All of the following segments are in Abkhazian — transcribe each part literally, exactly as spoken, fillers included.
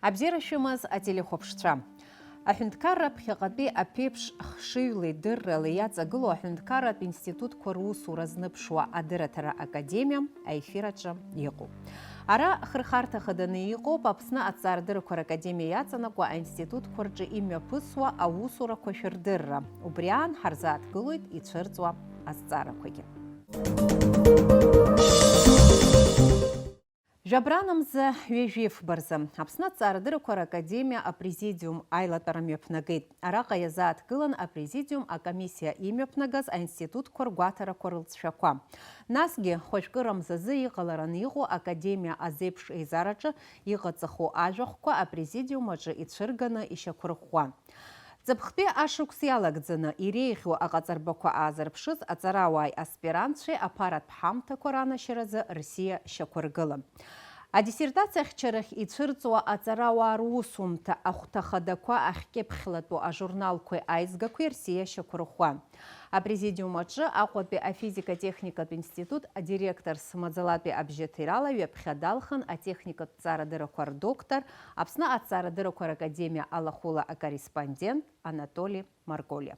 Абзиара шәымаз, ателехәаԥшцәа! Аҳәынҭқарра ԥхьаҟатәи аԥеиԥш хшыҩлеи дырралеи иаҵагылоу аҳәынҭқарратә институтқәа русура зныԥшуа адырраҭара академиа аефир аҿы иҟоуп. Ара хырхарҭа хаданы иҟоуп Аԥсны аҭҵаарадыррақәа ракадемиа иаҵанакуа аинститутқәа рҿы имҩаԥысуа аусурақәа шәырдырра. Убри аан ҳарзааҭгылоит ицәырҵуа азҵаарақәагьы. Жәабранамза ҩажәифба рзы Аԥсны аҭҵаарадыррақәа ракадемиа апрезидиум аилатәара мҩаԥнагеит. Араҟа иазааҭгылан апрезидиум акомиссиа имҩаԥнагаз аинститутқәа ргәаҭарақәа рылҵшәақәа. Насгьы, хәажәкырамзазы иҟалараны иҟоу академиа азеиԥш еизараҿы иҟаҵахо ажәахәқәа апрезидиум аҿы ицәырганы ишьақәырӷәӷәан. Ҵыԥхтәи ашықәс иалагӡаны иреиӷьу аҟаҵарбақәа аазырԥшыз аҵарауааи аспирантцәеи аԥаратә ҳамҭақәа ранашьаразы рсиа шьақәыргылан. Адиссертациа ахьчарахь ицәырҵуа аҵарауаа русумҭа ахәҭа хадақәа ахькьыԥхьлатәу ажурналқәеи аизгақәеи рсиа шьақәырӷәӷәан. Апрезидиум аҿы Аҟәатәи афизика-техникатә институт адиректорс маӡалатәи абжьаҭирала ҩаԥхьа далхын атехникатә ҵаарадыррақәа рдоктор, Аԥсны аҭҵаарадыррақәа ракадемиа алахәыла акорреспондент Анатоли Марголиа.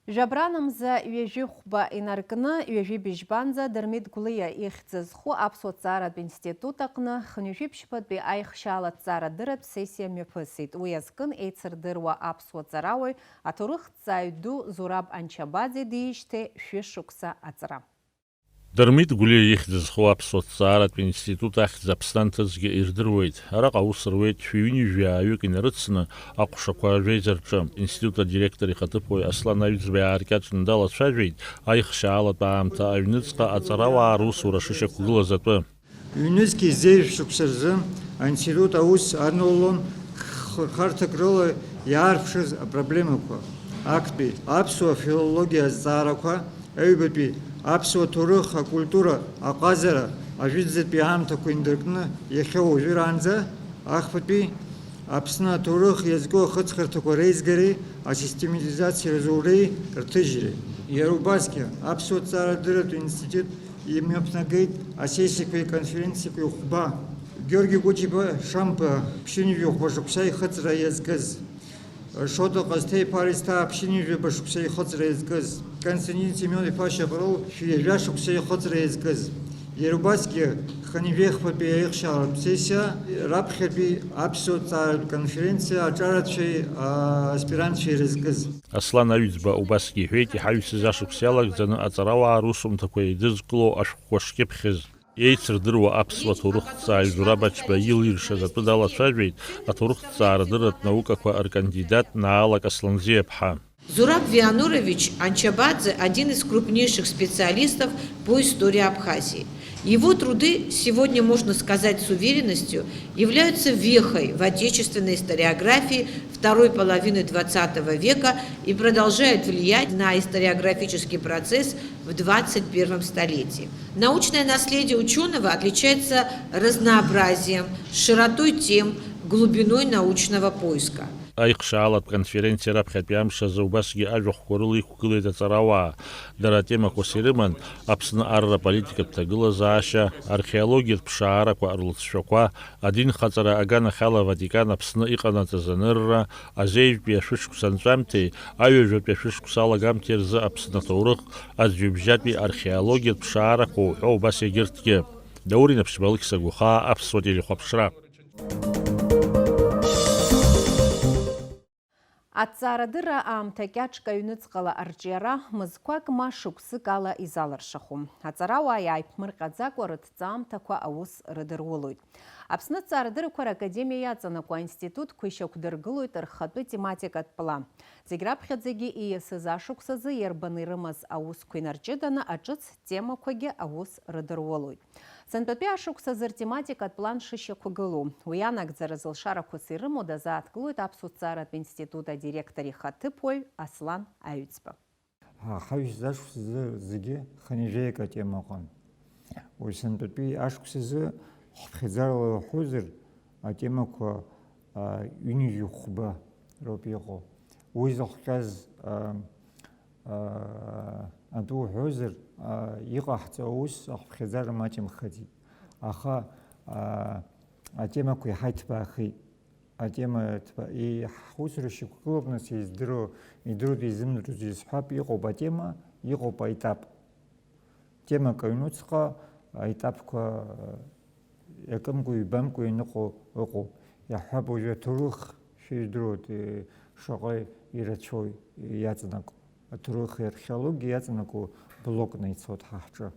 Жәабранамза ҩажәи хәба инаркны, ҩажәи быжьбанӡа Дырмит Гәлиа ихьӡ зху Аԥсуа ҭҵааратә институт аҟны хынҩажәи ԥшьбатәи аихшьаала ҭҵаарадырратә сессиа мҩаԥысит. Уи азкын еицырдыруа аԥсуа ҵарауаҩ, аҭоурыхҭҵааҩ ду Зураб Анчабаӡе диижьҭеи шәышықәса аҵра. Дырмит Гәлиа ихьӡ зху Аԥсуа ҭҵааратә институт ахьӡ Аԥсны анҭыҵгьы ирдыруеит. Араҟа аус руеит шәи ҩынҩажәи ааҩык инарыцны аҟәшақәа жәеиза рҿы. Институт адиректор ихаҭыԥуаҩ Аслан Аҩӡба иааркьаҿны далацәажәеит аихшьаалатә аамҭа аҩныҵҟа аҵарауаа русура шышьақәгылаз атәы. Ҩнызқьи зеижә шықәса рзы аинститут аус анаулон хырхарҭак рыла иаарԥшыз апроблемақәа, актәи аԥсуа филологиа азҵаарақәа, аҩбатәи аԥсуа ҭоурых, акультура, аҟазара, ажәытәӡатәи аамҭақәа индыркны иахьа уажәраанӡа, ахԥатәи Аԥсны аҭоурых иазку ахыҵхырҭақәа реизгареи асистематизациа рзуреи рҭыжьреи. Иара убасгьы, Аԥсуа ҭҵаарадырратә институт имҩаԥнагеит асессиақәеи аконференциақәеи хәба, Георги Гәыџьба Шамба ԥшьынҩажәи хәба шықәса ихыҵра иазкыз, Шоҭа Ҟасҭеи-иԥа Аристаа ԥшьынҩажәаба шықәса ихыҵра иазкыз, Константин Семион-иԥа Шьаҟрыл шәи ҩажәа шықәса ихыҵра иазкыз, иара убасгьы хынҩажәи хԥатәи аихшьаалатә сессиа, раԥхьатәи аԥсуа ҭҵааратә конференциа аҿарацәеи аспирантцәеи ирызкыз. Аслан Аҩӡба убасгьы иҳәеит, иҳаҩсыз ашықәс иалагӡаны аҵарауаа русумҭақәа еидызкыло ашәҟәқәа шкьыԥхьыз. Еицырдыруа аԥсуа ҭоурыхҭҵааҩ Зураб Ачба илиршаз атәы далацәажәеит аҭоурыхҭҵаарадырратә наукақәа ркандидат Наала Касланӡиаԥҳа. Зураб Вианурович Анчабадзе — один из крупнейших специалистов по истории Абхазии. Его труды, сегодня можно сказать с уверенностью, являются вехой в отечественной историографии второй половины двадцатого века и продолжают влиять на историографический процесс в двадцать первом столетии. Научное наследие учёного отличается разнообразием, широтой тем, глубиной научного поиска. Аихшаалатә конференциа раԥхьатәи амш азы убасгьы ажәахәқәа рыла иқәгылеит аҵарауаа. Дара атемақәас ирыман Аԥсны арра политикатә ҭагылазаашьа, археологиатә ԥшаарақәа рлыҵшәақәа, адинхаҵара аганахьала Ватикан Аԥсны иҟанаҵаз анырра, азеижәтәи ашәышықәса анҵәамҭеи аҩажәатәи ашәышықәса алагамҭеи рзы Аԥсны аҭоурых, аӡҩыбжьатәи археологиатә ԥшаарақәа уҳәа убас егьырҭгьы. Даур Инаԥшьба, Алықьса Гәахаа, Аԥсуа телехәаԥшра. Аҭҵаарадырра аамҭа кьаҿк аҩныҵҟала арҿиара мызқәак ма шықәсык ала изалыршахом. Аҵарауаа иааиԥмырҟьаӡакәа рыҭҵаамҭақәа аус рыдырулоит. Аԥсны аҭҵаарадыррақәа ракадемиа иаҵанакуа аинститутқәа ишьақәдыргылоит рхатәы тематикатә план. Зегь раԥхьаӡагьы ииасыз ашықәс азы иарбан ирымаз аусқәа инарҷыданы аҿыц темақәагьы аус рыдырулоит. Сынтәатәи ашықәс азы ртематикатә план шышьақәгылоу, уи анагӡара зылшарақәас ирымоу дазааҭгылоит Аԥсуа ҭҵааратә институт адиректор ихаҭыԥуаҩ Аслан Аҩӡба. Ҳа-, ҳаҩсыз ашықәс азы зегьы хынҩажәеи акы атема ыҟан. Уи сынтәатәи ашықәс азы хыԥхьаӡарала уҳәозар, атемақәа, а, ҩынҩажәи хәба роуп иҟоу. Уи зыхҟьаз, а, аа, атәы уҳәозар, аа, иҟаҳҵо аус ахыԥхьаӡара маҷымхаӡеит. Аха Атемақәа иҳаиҭбаахеит. Атема ҭба-, и-, ҳусура шьақәгылоуп, нас, издыруа, идыруа, изымдыруа изҳәап, иҟоуп атема, иҟоуп аетап. Темак аҩнуҵҟа аетапқәа, э, иакымкәа, ҩбамкәа ианыҟоу ыҟоуп. Иаҳҳәап, уажәы аҭоурых шәижәдыруеит, э, шаҟа ирацәоу иаҵанакуа. Аҭоурыхи археологиеи иаҵанакуа блокны ицоит ҳа ҳҿы.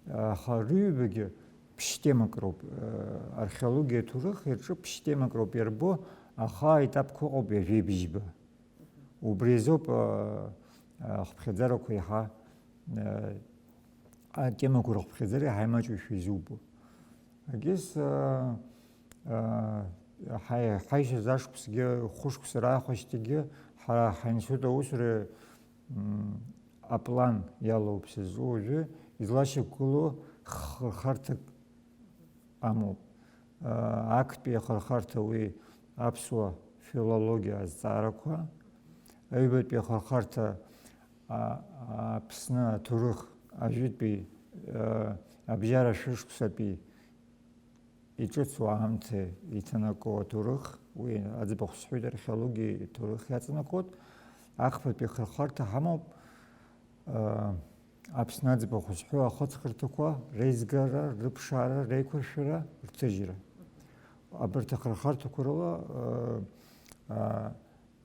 Аха рыҩбагьы ԥшь-темак роуп. Э, археологиа, аҭоурых ирҿы ԥшь-темак роуп иарбо, аха аетапқәа ыҟоуп ҩажәеи бжьба. Убри азоуп, э, э, ахыԥхьаӡарақәа еиҳа, э, атемақәа рыхыԥхьаӡара еиҳа имаҷушәа изубо. Егьыс, э, э, ҳаи-, ҳаишьаз ашықәсгьы, хәышықәса раахәашьҭагьы ҳара ҳаинститут аусура, м, аплан иалоуп сызу уажәы излашьақәгылоу хырхарҭак амоуп. Актәи ахырхарҭа уи аԥсуа филологиа азҵаарақәа, аҩбатәи ахырхарҭа, а, Аԥсны аҭоурых, ажәытәи, а, абжьара шәышықәсатәи иҿыцу аамҭа иҭанаку аҭоурых, уи аӡбахә сҳәоит, археологиа иҭоурых иаҵанакуеит. Ахԥатәи ахырхарҭа ҳамоуп, а, Аԥсны аӡбахә зҳәо ахыҵхырҭақәа реизгара, рыԥшаара, реиқәыршәара, рҭыжьра. Абарҭ ахырхарҭақәа рыла, э, э,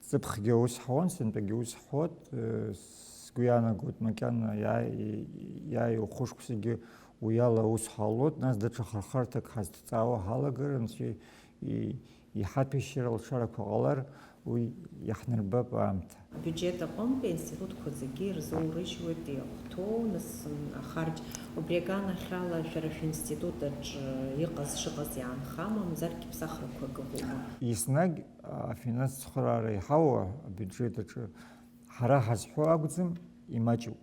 ҵыԥхгьы аус ҳауан, сынтәагьы аус ҳуеит, э, сгәы иаанагоит, макьана иааи-, иааиуа хәышықәсагьы уи ала аус ҳалоит, нас даҽа хырхарҭак ҳазҭҵаауа ҳалагар, анцәа и-, иҳаҭәеишьара алшарақәа ҟалар, уи иаҳнарбап аамҭа. Абиуџьет аҟынтәи аинститутқәа зегьы ирзоурыжьуеит, иахәҭоу, нас, м, ахарџь. Убри аганахьала шәара шәинститут аҿы иҟаз шыҟаз иаанхама, мамзаргьы ԥсахрақәак ыҟоума? Еснагь афинанс цхыраара иҳауа абиуџьет аҿы ҳара ҳазҳәо акәӡам, имаҷуп.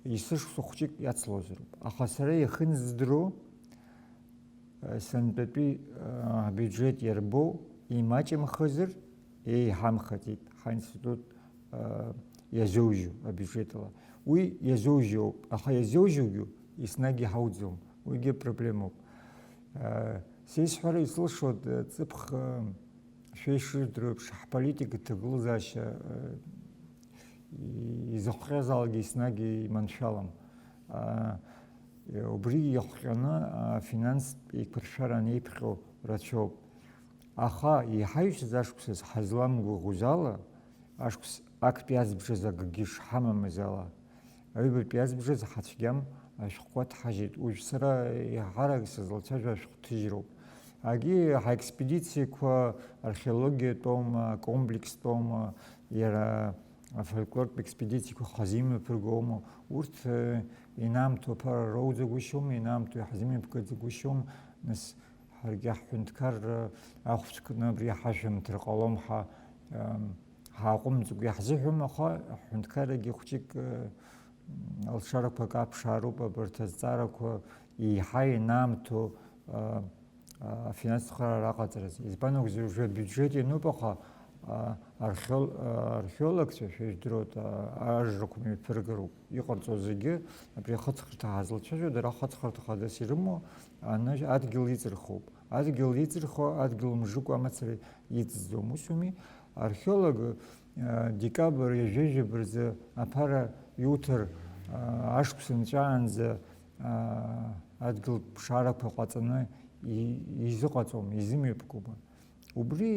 Есышықәса хәҷык иацлозароуп. Аха сара иахьынздыруа, э, сынтәатәи, э, абиуџьет иарбоу имаҷымхазар, еиҳамхаӡеит ҳаинститут, э, иазоужьу абиуџьетала. Уи иазоужьуп, аха иазоужьугьы еснагь иҳауӡом, уигьы проблемоуп. Э, са исҳәара исылшоит, э, ҵыԥх, э, шәа ишыжәдыруа еиԥш, ҳполитика ҭагылазаашьа, э, изыхҟьазаалак еснагь иманшәалам. А, убри иахҟьаны афинанстә еиқәыршәара анеиԥхьо рацәоуп. Аха иҳаҩсыз ашықәсаз ҳазламгәыӷуаз ала, ашықәс актәи азбжаз акгьы шҳамамыз ала, аҩбатәи азбжаз ҳацәгьам ашәҟәқәа ҭҳажьит. Уажә сара еиҳарак сызлацәажәо ашәҟәҭыжьроуп. Агьи ҳаекспедициақәа археологиатәоума, акомплекстәоума, иара афольклортә експедициақәа хазы имҩаԥыргоума, урҭ, э, инаамҭоу аԥара роуӡагәышьоума, инаамҭоу иҳазымҩаԥгаӡагәышьоума, нас ҳаргьы ҳҳәынҭқарра ахәцәкны абри ҳашәымҭар ҟалом ҳәа, ам, ҳааҟәымҵкәа иаҳзыҳәом, аха ҳҳәынҭқаррагьы хәҷык, э, алшарақәак аԥшаароуп абарҭ азҵаарақәа еиҳа инаамҭоу, э, афинанстә цхыраара аҟаҵаразы. Избан акәзар, уажәы абиуџьет иануп, аха, а, археол-, а, археологцәа, шәа ижәдыруеит, а, ажрақәа мҩаԥыргароуп. Иҟарҵо зегьы абри ахыҵхырҭа ҳазлацәажәо, дара ахыҵхырҭа хадас ирымоу аныжь-, адгьыл иҵырхуп. Адгьыл иҵырхуа, адгьыл мжыкәа амацара иҵӡом, ус ауми? Археолог, а, декабр ҩажәи жәаба рзы аԥара иуҭар, а, ашықәс нҵәаанӡа, а, адгьылтә ԥшаарақәа ҟаҵаны и-, изыҟаҵом, изымҩаԥгома. Убри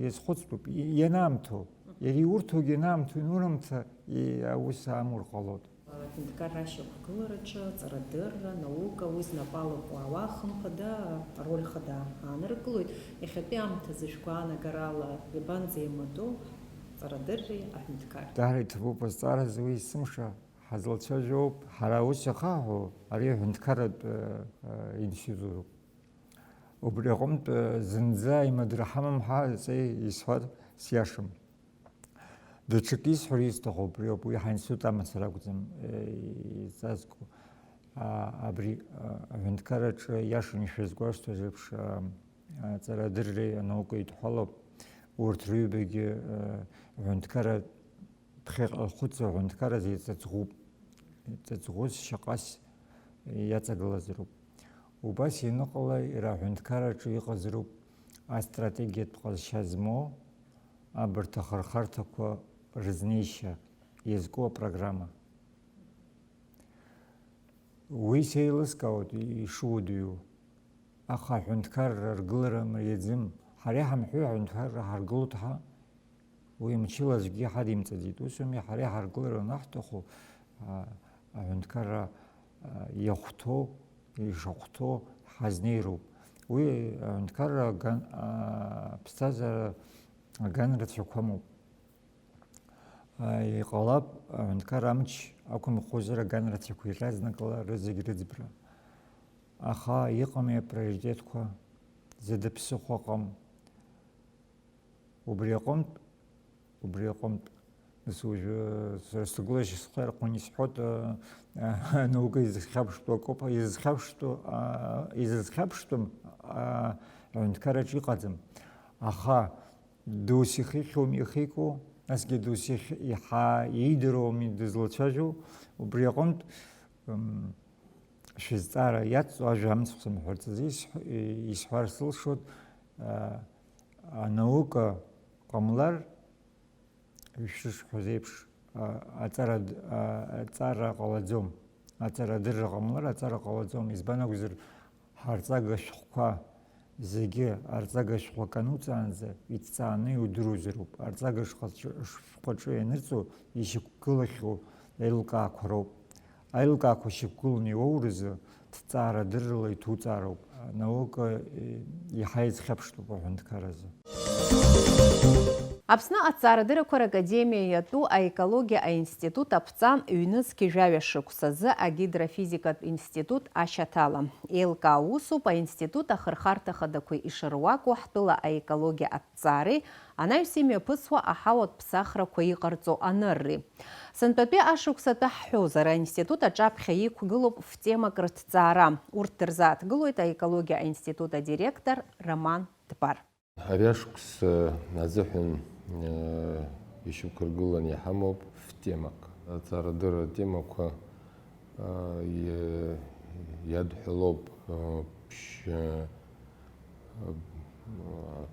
иазхәыцтәуп, и-, ианаамҭоу, иара иурҭогьы ианаамҭоу, ианурымҭа, и-, аус амур ҟалоит. Аҳәынҭқарра ашьақәгылараҿы аҵарадырра, анаука, уи знапы алаку ауаа хымԥада ароль хада ааныркылоит. Иахьатәи аамҭазы шәгәаанагарала иабанӡеимадоу аҵарадырреи аҳәынҭқарреи? Даара иҭабуп азҵаараз, уи есымша ҳазлацәажәо ауп. Ҳара аус иахаҳҳәо ари аҳәынҭқарратә, э, э, институтуп. Убри аҟынтә, э, зынӡа аимадара ҳамам ҳәа исҳәар сиашам. Даҽакы исҳәар исҭаху убриоуп, уи ҳаинститут амацара акәӡам, э, иҵазкуа. А, абри, а, аҳәынҭқарраҿы иашан ишәызгәасҭоз еиԥш, а, аҵарадырреи анаукеи еидҳәалоуп. Урҭ рыҩбагьы, а, аҳәынҭқарра ԥхьаҟа хәыц аҳәынҭқарразы иҵаҵӷәуп. Иҵаҵӷәыз шьаҟас иаҵагылазароуп. Убас ианыҟала, иара аҳәынҭқарраҿы иҟазароуп астратегиатә ҟазшьа змоу абарҭ ахырхарҭақәа рызнеишьа иазку апрограмма. Уи сеилыскаауеит ишудыҩу, аха аҳәынҭқарра аргылара мариаӡам. Ҳара иҳамҳәои аҳәынҭқарра ҳаргылоит ҳәа? Уи мчыла аӡәгьы ҳадимҵаӡеит. Ус ауми, ҳара иҳаргылар анаҳҭаху, а, аҳәынҭқарра, а, иахәҭоу, ишахәҭоу ҳазнеироуп. Уи аҳәынҭқарра аган-, а, ԥсҭазаара аган рацәақәа амоуп. А, иҟалап, аҳәынҭқарра амч ақәымхозар, аган рацәақәа иаразнакала рызегь рыӡбра. Аха иҟами априоритетқәа, зда ԥсыхәа ыҟам. Убри аҟынтә, убри аҟынтә, нас уажәы сара сгәылашьа схы иархәаны исҳәоит, а, а, анаука изызхьаԥштәу акоуп, изызхьаԥштәу, а, изызхьаԥштәым, а, аҳәынҭқарраҿы иҟаӡам. Аха досу ихихьоуми ихику, насгьы досу ихь-, иҳа-, иидыруа ауми дызлацәажәо, убри аҟынтә, м, шәызҵаара иацҵо ажәа амцхә сымҳәарц азы исҳ-, исҳәар сылшоит, а, анаука ҟамлар, ишышҳәоз еиԥш, а, аҵара д-, а, аҵара ҟалаӡом. Аҵара адырра ҟамлар, аҵара ҟалаӡом. Избан акәзар, ҳарҵага шәҟәқәа зегьы арҵага шәҟәы акы ануҵаанӡа, иҭҵааны иудыруазароуп. Арҵага шҟаҿ-, шәҟәаҿы ианырҵо ишьақәгылахьоу аилкаақәа роуп. Аилкаақәа шьақәгыланы иуоуразы, ҭҵаарадыррала иҭуҵаароуп. Анаука, е, иаҳа изхьаԥштәуп аҳәынҭқарразы. Аԥсны аҭҵаарадыррақәа ракадемиа иатәу аекологиа аинститут аԥҵан ҩнызқь жәаҩа шықәсазы агидрофизикатә институт ашьаҭала. Еилкаау усуп аинститут ахырхарҭа хадақәа ишыруаку ҳтәыла аекологиа аҭҵаареи анаҩс имҩаԥысуа аҳауатә ԥсахрақәа иҟарҵо анырреи. Сынтәатәи ашықәсатәы ҳҳәозар, аинститут аҿаԥхьа иқәгылоуп фтемак рыҭҵаара. Урҭ дырзааҭгылоит аекологиа аинститут адиректор Роман Дбар. Ари ашықәс азыҳәан, э, ишьақәыргыланы иҳамоуп фтемак. Аҵарадырра атемақәа, э, иа-, иадҳәалоуп, э, ԥшь-, э,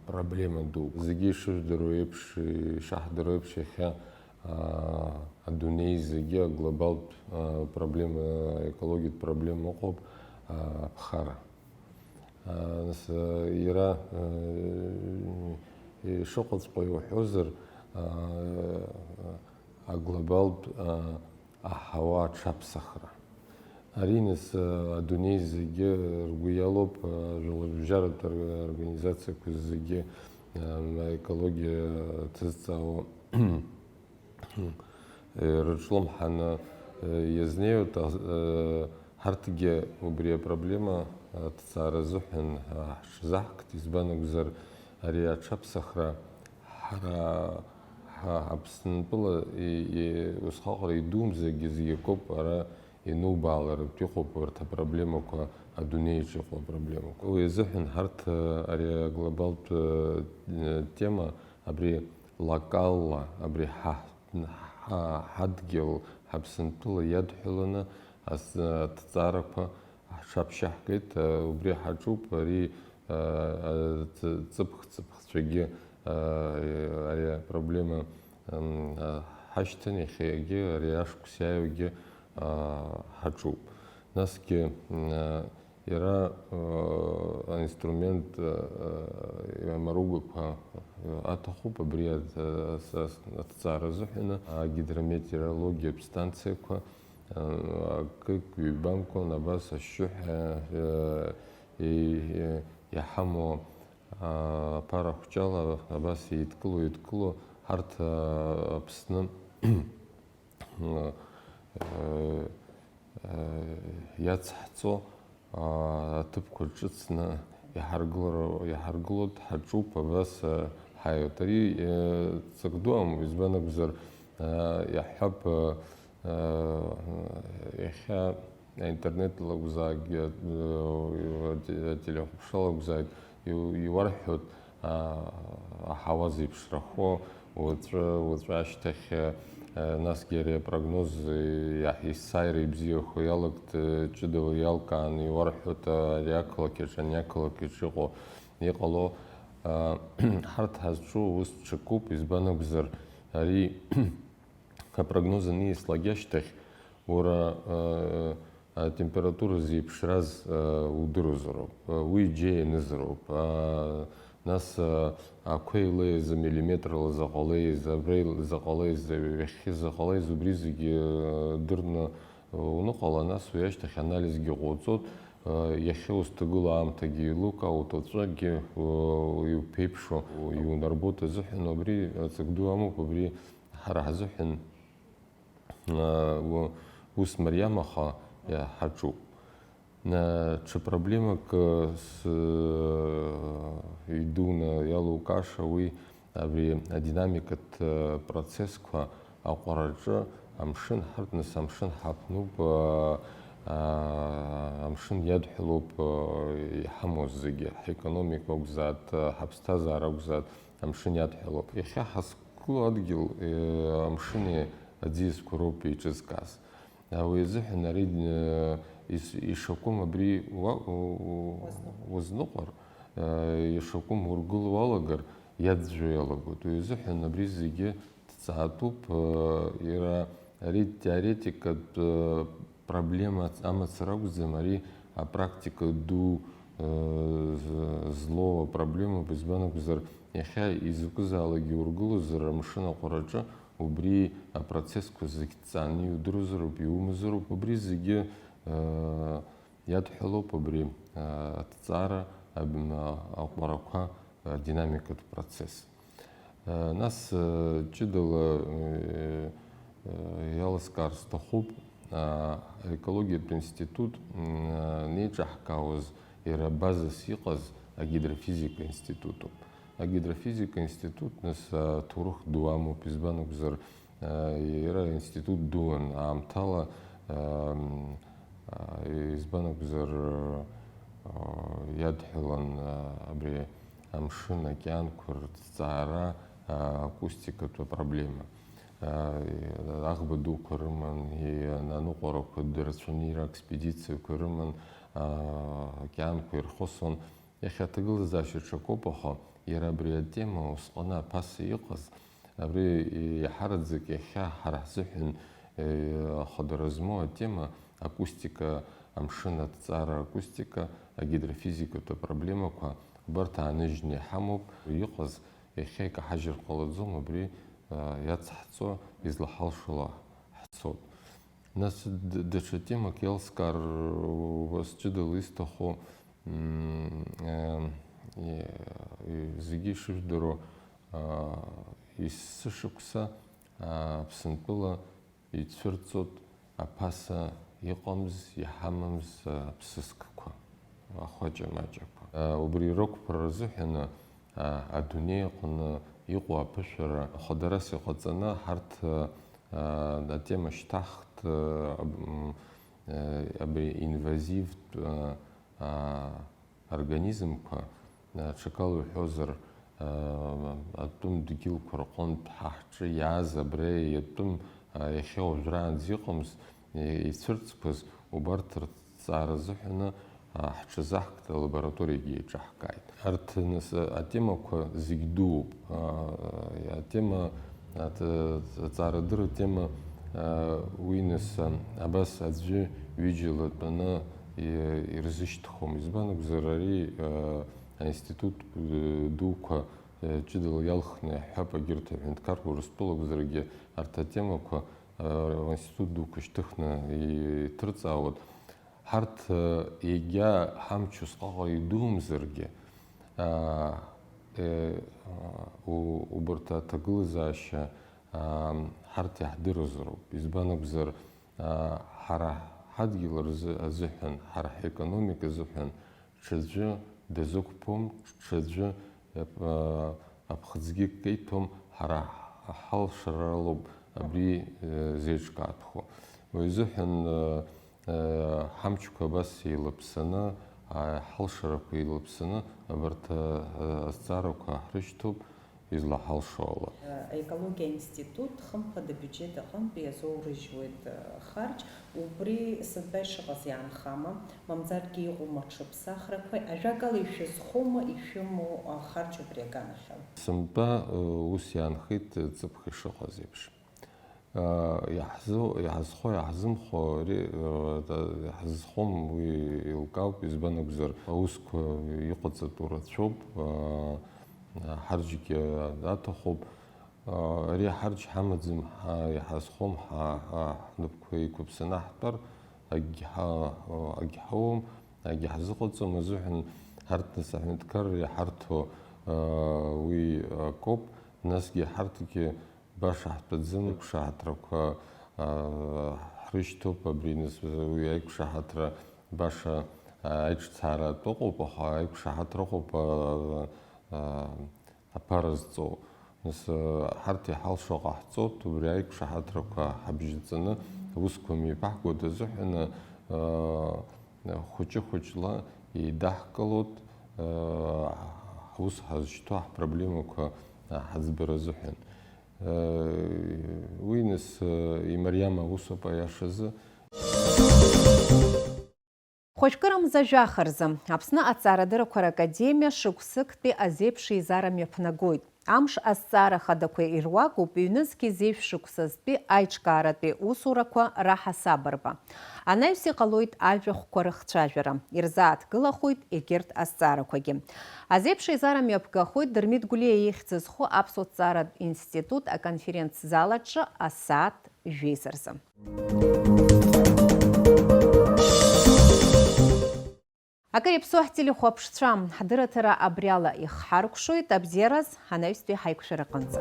проблема ду. Зегьы ишыжәдыруа еиԥш, ишаҳдыруа еиԥш, иахьа, а, адунеи зегьы аглобалтә, а, проблема, аекологиатә проблема ыҟоуп, а, аԥхара. А, нас, а, иара, а, ишыҟаҵәҟьоу иуҳәозар, а, аглобалтә, а, аҳауа аҽаԥсахра. Ари, нас, а, адунеи зегьы ргәы иалоуп, а, жәларбжьаратә ор-, организациақәа зегьы, а, аекологиа ҭызҵаауа, э, рыҿлымҳаны, э, иазнеиуеит, а, э, ҳарҭгьы убри апроблема, а, аҭҵаара азыҳәан, а, ҳҽазаҳкт, избан акәзар, ари аҽаԥсахра ҳара ҳа-, Аԥсынтәыла и-, и-, усҟаҟара идумзаргьы зегь акоуп, ара ианубаалартә иҟоуп урҭ апроблемақәа адунеиаҿ иҟоу апроблемақәа. Уи азыҳәан ҳарҭ, а, ари аглобалтә, а, тема абри локалла, абри ҳа-, ҳа-, ҳадгьыл, Аԥсынтәыла иадҳәаланы ас-, аҭҵаарақәа ҳҽаԥшьаҳгеит, а, убри ҳаҿуп, ари, а, а, ҵ-, ҵыԥх-ҵыԥхцәагьы, а, ари апроблема, м, а, ҳашьҭан, иахьагьы ари ашықәс иааиуагьы, а, ҳаҿуп. Насгьы, м, а, иара, а, аинструмент, а, а, амаругақәа, а, аҭахуп, абри а-, а-, а-, аҭҵаара азыҳәаны агидрометеорологиатә станциақәа, акык ҩбамкәан абас ашьшьыҳәа, э, и-, и-, иҳамоу, а, аԥара хәҷала абас еидкыло, еидкыло, ҳарҭ, а, Аԥсны, э, э, иацҳҵо, аа, аҭыԥқәа ҿыцны иҳаргылар-, иҳаргылоит, ҳаҿуп, абас, аа, ҳаиуеит. Ари, э, ҵак ду амоуп, избан акәзар, аа, иаҳҳәап, э, э, иахьа аинтернет лакәзаак, э, ателехәаԥшра лакәзааит, иу-, иуарҳәоит, аа, аҳауа зеиԥшрахо, Уаҵәы, уаҵәы ашьҭахь, э, насгьы ари апрогноз, э, иаҳ-, есааира ибзиахо иалагт, э, ҷыдала иалкааны иуарҳәоит, э, ари ақалақь аҿы, ани ақалақь аҿы иҟоу, иҟало. Э, ҳарҭ ҳазҿу ус ҽакуп, избан акәзар, ари апрогноз аниаслак ашьҭахь, уара, э, атемпература зеиԥшраз, э, удыруазароуп, э, уи џьа ианызароуп. Э, нас, э, ақәа илеиз амиллиметрала заҟа леиз, абра заҟа леиз, ҩахьхьи заҟа леиз, убри зегьы, э, дырны, э, уныҟала, нас уи ашьҭахь анализгьы ҟоуҵоит, э, иахьа узҭагылоу аамҭагьы еилукаауеит, уаҵәгьы, э, иуԥеиԥшу иунарбоит азыҳәан, убри ҵак ду амоуп, убри ҳара ҳзыҳәан, э, у-, ус мариамаха, э, ҳаҿуп. Э, ҽа проблемак, э, с-, э, идуны иалукааша уи абри адинамикатә, э, процессқәа аҟәараҿы амшын, ҳарҭ нас амшын ҳаԥнуп, э, э, амшын иадҳәалоуп, э, иҳамоу зегьы, ҳекономика акәзааит, э, ҳаԥсҭазаара акәзааит, амшын иадҳәалоуп. Иахьа ҳазқәгылоу адгьыл, э, амшыни аӡиасқәа роуп еиҿызкааз. Уи азыҳәан ари, э, ис-, ишакәым абри уа-, у-, у-, уазныҟәар, э, ишакәым ургыло уалагар, иаӡәӡәо иалагоит. Уи азыҳәан абри зегьы дҵаатәуп, э, иара ари теоретикатә, э, проблема амацара акәӡам, ари апрактика ду, э, з-, злоу апроблемоуп, избан акәзар, иахьа изакәызаалакгьы ургылозар амшын аҟәараҿы, убри апроцессқәа зегь дҵааны иудыруазароуп, иумазароуп, убри зегьы, э, иадҳәалоуп абри, э, аҭҵаара, аб-, м, аҟәарақәа, э, динамикатә процесс. Э, нас, э, ҷыдала, э, э, иаласкаар сҭахуп, э, аекологиатә институт, м, э, неиҿаҳкаауаз иара базас иҟаз агидрофизика институтуп. Агидрофизика институт, нас, аҭоурых ду амоуп, избан акәзар, э, иара институт дуан аамҭала, э, м, э, избан акәзар, э, иадҳәалан, э, абри амшын, океанқәа рҭҵаара, э, акустикатә апроблема. Э, аӷба дуқәа рыман, и-, аныҟәарақәа дырцәаны ира-, экспедициақәа рыман, э, океанқәа ирхысуан. Иахьа аҭагылазаашьа ҽакоуп, аха иара абри атема усҟаны аԥаса иҟаз, абри иаҳараӡак иахьа ҳара ҳзыҳәан, э, ахадара змоу атема, акустика, амшын аҭҵаара акустика, агидрофизикатә апроблемақәа, убарҭ ааныжьны иҳамоуп. Иҟаз иахьа икаҳажьыр ҟалаӡом, абри, э, иацҳҵо, излаҳалшо ала ҳцоит. Нас д-, даҽа темак иалскаар, уа сҷыдала исҭаху, м, э, э, зегьы ишыжәдыруа, а, есышықәса, а, Аԥсынтәыла ицәырҵуеит аԥаса иҟамз, иҳамамз, а, аԥсыскқәа, ахәаҷа-маҷақәа. А, убри рықәԥара рзыҳәаны, а, адунеи аҟны иҟоу аԥышәара хадарас иҟаҵаны ҳарҭ, а, а, атема шьҭаҳхт, а, аб-, м, а, абри инвазивтә, а, а, организмқәа, а, ҽакала уҳәозар, а, атәым дгьылқәа рҟынтә ҳа ҳҿы иааз абра иатәым, а, иахьа уажәраанӡа иҟамз, и-, ицәырҵқәаз убарҭ рҭҵаара азыҳәаны, а, ҳҽазаҳкт, алабораториагьы еиҿаҳкааит. Арҭ, нас, атемақәа зегь дууп. А, атема, аҭ-, аҭҵаарадырра атема, а, уи, нас, а, абас аӡәы ҩыџьала тәаны и-, ирзышьҭхом. Избан акәзар, ари, а, аинститут, э, дуқәа, э, ҷыдала иалхны иаҳҳәап, егьырҭ аҳәынҭқарра Урыстәыла акәзаргьы, арҭ атемақәа, э, аинститут дуқәа шьҭыхны иҭырҵаауеит. Ҳарҭ, э, егьа ҳамч усҟаҟа идумзаргьы, а, э, у-, убарҭ аҭагылазаашьа, а, ҳарҭ иаҳдыруазароуп. Избан акәзар, а, ҳара ҳадгьыл рзы-, азыҳәан, ҳара ҳекономика азыҳәан ҽаӡәы дазықәԥом, ҽаӡәы, а, аԥхӡгьы кеиҭәом, ҳара ҳалшаралоуп абри, э, зеиҿкаатәхо. Уи азыҳәан, э, э, ҳамчқәа абас еилаԥсаны, а, ҳалшарақәа еилаԥсаны, абарҭ, э, азҵаарақәа ҳрышьҭоуп. Излаҳалшо ала. Аекологиа аинститут хымԥада абиуџьет аҟынтә иазоурыжьуеит харџь, убри сынтәа ишыҟаз иаанхама, мамзаргьы иҟоума аҽыԥсахрақәа, ажәакала, ишәызхоума ишәымоу ахарџь убри аганахьала? Сынтәа ус иаанхеит ҵыԥх ишыҟаз еиԥш. Иаҳзы-, иаҳзхо, иаҳзымхо, ари, э, иаҳзызхом, уи еилкаауп, избан акәзар, аусқәа иҟаҵатәу рацәоуп, э, ҳарџьгьы аҭахуп. Э, ари ҳарџь ҳамаӡам, ҳа-, иаҳазхом, ҳа-, ҳа-, ҳнапқәа еиқәыԥсаны ҳтәар, акгьы ҳа-, акгьы ҳауам, акгьы ҳзыҟаҵом азыҳәан, ҳарҭ нас аҳәынҭқарра иҳарҭо, э, уи акоуп, насгьы ҳарҭгьы Баша ҳтәаӡам, аиқәшаҳаҭрақәа, аа, ҳрышьҭоуп, абри нас уи аиқәшаҳаҭра баша, аа, аиҿцааратә ыҟоуп, аха аиқәшаҳаҭра ыҟоуп, аа, аа, аԥара зҵоу. Нас, аа, ҳарҭ иҳалшо ҟаҳҵоит, убри аиқәшаҳаҭрақәа ҳабжьаҵаны аусқәа мҩаԥаҳгоит азыҳәан, аа, хәыҷы-хәыҷла еидаҳкылоит, аа, ҳус ҳазшьҭоу ҳпроблемақәа, аа, ҳаӡбара азыҳәан. Уи нас имариам аусуп аиашазы. Хәажәкырамза жәаха рзы Аԥсны Аҭҵаарадыррақәа Ракадемиа шықәсыктәи азеиԥш еизара мҩаԥнагоит. Амш азҵаара хадақәа ируакуп ҩнызқьи зеижә шықәсазтәи аиҿкааратәи усурақәа раҳасабырба. Анаҩс иҟалоит ажәахәқәа рыхцәажәара. Ирзааҭгылахоит егьырҭ азҵаарақәагьы. Азеиԥш еизара мҩаԥгахоит Дырмит Гәлиа ихьӡ зху Аԥсуа ҭҵааратә институт аконференц-зал аҿы асааҭ жәеиза рзы. Акыр иаԥсоу ҳтелехәаԥшцәа, ҳдырраҭара абриала ихҳаркәшоит, абзиараз, анаҩстәи ҳаиқәшәараҟынӡа.